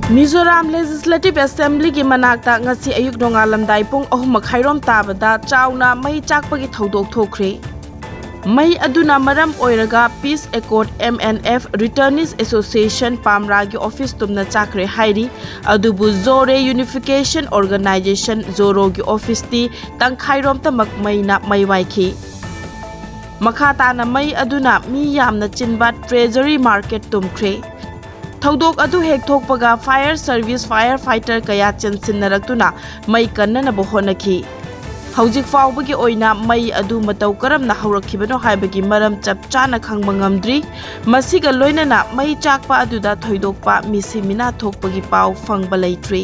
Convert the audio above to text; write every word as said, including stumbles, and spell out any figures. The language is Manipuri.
ꯃꯤꯖꯣꯔꯥꯝ Legislative Assemblyꯒꯤ ꯃꯅꯥꯛꯇ ꯉꯁꯤ ꯑꯌꯨꯛ ꯅꯣꯡꯉꯥꯜꯂꯝꯗꯥꯏ ꯄꯨꯡ ꯑꯍꯨꯝ ꯃꯈꯥꯏꯔꯣꯝ ꯇꯥꯕꯗ ꯆꯥꯎꯅ ꯃꯩ ꯆꯥꯛꯄꯒꯤ ꯊꯧꯗꯣꯛ ꯊꯣꯛꯈ꯭ꯔꯦ꯫ ꯃꯩ ꯑꯗꯨꯅ ꯃꯔꯝ ꯑꯣꯏꯔꯒ Peace Accord M N F Returnees Association ꯄꯥꯝꯔꯥꯒꯤ office ꯇꯨꯝꯅ ꯆꯥꯛꯈ꯭ꯔꯦ ꯍꯥꯏꯔꯤ꯫ ꯑꯗꯨꯕꯨ Zore Unification Organization ꯖꯣꯔꯣꯒꯤ officeꯇꯤ ꯇꯪꯈꯥꯏꯔꯣꯝꯇꯃꯛ ꯃꯩꯅ ꯃꯩ ꯋꯥꯏꯈꯤ꯫ ꯃꯈꯥ ꯇꯥꯅ ꯃꯩ ꯑꯗꯨꯅ ꯃꯤ ꯌꯥꯝꯅ ꯆꯤꯟꯕ Treasury Market ꯇꯨꯝꯈ꯭ꯔꯦ꯫ ꯊꯧꯗꯣꯛ ꯑꯗꯨ ꯍꯦꯛ ꯊꯣꯛꯄꯒ fire service firefighter ꯀꯌꯥ ꯆꯦꯟꯁꯤꯟꯅꯔꯛꯇꯨꯅ ꯃꯩ ꯀꯟꯅꯅꯕ ꯍꯣꯠꯅꯈꯤ꯫ ꯍꯧꯖꯤꯛ ꯐꯥꯎꯕꯒꯤ ꯑꯣꯏꯅ ꯃꯩ ꯑꯗꯨ ꯃꯇꯧ ꯀꯔꯝꯅ ꯍꯧꯔꯛꯈꯤꯕꯅꯣ ꯍꯥꯏꯕꯒꯤ ꯃꯔꯝ ꯆꯞ ꯆꯥꯅ ꯈꯪꯕ ꯉꯝꯗ꯭ꯔꯤ꯫ ꯃꯁꯤꯒ ꯂꯣꯏꯅꯅ ꯃꯩ ꯆꯥꯛꯄ ꯑꯗꯨꯗ ꯊꯣꯏꯗꯣꯛꯄ ꯃꯤꯁꯤ ꯃꯤꯅꯥ ꯊꯣꯛꯄꯒꯤ ꯄꯥꯎ ꯐꯪꯕ ꯂꯩꯇ꯭ꯔꯤ꯫